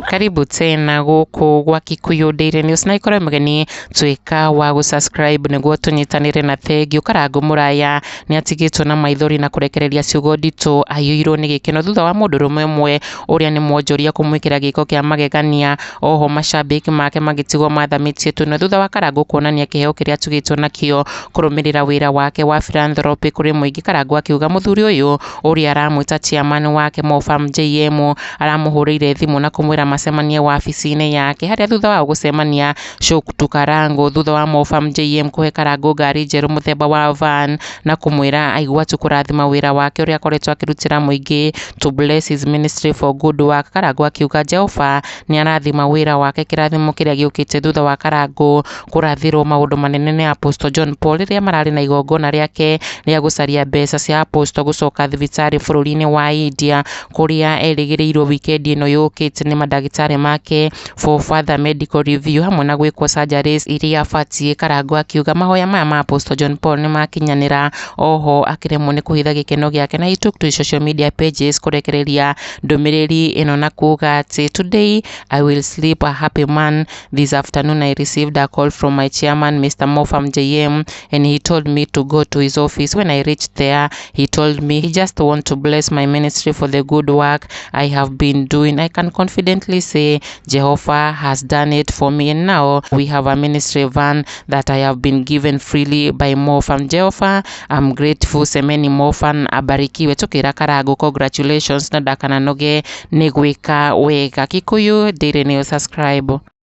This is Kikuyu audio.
Karibu tena gũkũ gwa Kikuyu Daily News, na ikorwo mũgeni tuĩka wa gũ-subscribe nĩguo tũnyitanĩre. Na thengiũ. Karangũ Mũraya nĩ atigĩtwo na maithori na kũrekereria ciugo nditũ aiyũirwo nĩ gĩkeno thutha wa mũndũrũme ũmwe ũrĩa nĩ mwonjoria kũmwĩkĩra gĩko kĩa magegania. Oho macambĩki make magĩtigwo mathamĩtie tũnua thutha wa Karangũ kuonania kĩheo kĩrĩa atugĩtwo nakĩo kũrũmĩrĩra wĩra wake wa philanthropy kũrĩ mũingĩ. Karangũ akiuga mũthuri ũyũ ũrĩa aramwĩta chairman wake Mofam JM aramũhũrĩire thimũ na kũmwĩra macemanie wabici-inĩ yake, harĩa thutha wao gũcemania Shuk Karangũ, thutha wa Mofam JM kũhe Karangũ ngari njerũ mũthemba wa van na kũmwĩra aigua tu kũrathima wĩra wake ũrĩa akoretwo akĩrutĩra mũingĩ, to bless his ministry for good work. Karangũ akiuga Jehova nĩ arathima wĩra wake, kĩrathimo kĩrĩa gĩũkĩte thutha wa Karangũ kũrathĩrwo maũndũ manene nĩ Apostle John Paul rĩrĩa mararĩ na igongona rĩake rĩa gũcaria mbeca cia Apostle gũcoka thibitarĩ bũrũri-inĩ wa India, kũrĩa erĩgĩrĩirwo wikendi ĩno yũkĩte nĩ mandagĩtarĩ make for further medical review hamwe na gwĩkwo surgeries iria abatiĩ. Karangũ akiuga mahoya maya ma Apostle John Paul nĩ makinyanĩra. Oho akĩremwo nĩ kũhitha gĩkeno gĩake na he took to his social media pages kũrekereria ndũmĩrĩri ĩno na kuga atĩ, "Today I will sleep a happy man. This afternoon I received a call from my chairman, Mr. Mofam JM, and he told me to go to his office. When I reached there, he told me he just want to bless my ministry for the good work I have been doing. I can confidently say Jehovah has done it for me, and now we have a ministry van that I have been given freely by Mofam. Jehovah, I'm grateful." Semeni Mofam abarikiwe. Tukira Karangũ congratulations na ndakananoge nĩ gwĩka wega. Kikuyu Daily News, subscribe.